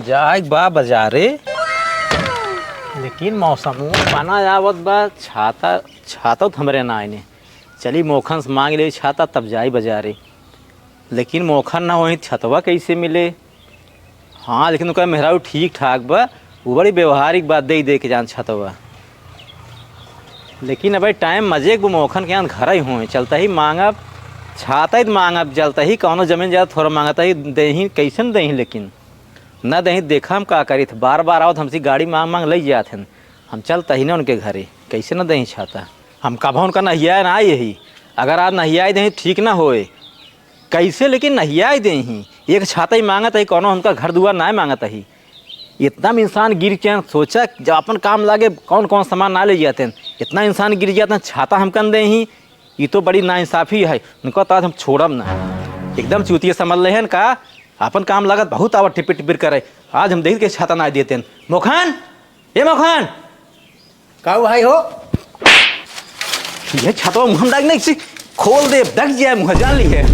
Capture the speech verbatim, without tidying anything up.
जाए बा बजारे, लेकिन मौसमो बना आवत बा, छाता, छाता तो हमरे ना आइने। चली मोखन से मांग ले छाता, तब जाई बजारे। लेकिन मोखन ना होई, छतवा कैसे मिले? हाँ, लेकिन ओकर मेहरारू ठीक ठाक बा, वो बड़ी व्यवहारिक बात दे दे के जान छतवा। लेकिन अबे टाइम मजे के मोखन के यहाँ घर ही होए, चलता ही मांगब, छाता ही मांगब, चलता ही कौनो जमीन जायदाद थोड़ा मांगता ही देही, कैसे न देही, लेकिन न देही। देखा हम का करी थे, बार बार आवत हमसे गाड़ी मांग मांग ले जात हैं, हम चलता ही ना उनके घरे, कैसे न देही छाता। हम कभा उनका नहिया ना आई यही, अगर आज नहिया आई देही ठीक ना होए। कैसे लेकिन नहिया आई देही, एक छाता ही मांगत ही, कौनो उनका घर दुआर ना मांगत ही। इतना में इंसान गिर के सोचा, जब अपन काम लागे कौन कौन सामान ना ले जाते हैं, इतना इंसान गिर जाते हैं, छाता हम कन देही। ये तो बड़ी नाइंसाफी है, उनको तो आज हम छोड़ब ना। एकदम चूतिया समझ ले हैं का, अपन काम लागत बहुत आवा टिपिर टिपिर करे, आज हम देख के छाता ना देते हैं। मोखन, ए मोखन, का भाई हो? ये छतवा मुहम डाल नहीं सी, खोल दे, दग जाए मुँह जान ली है।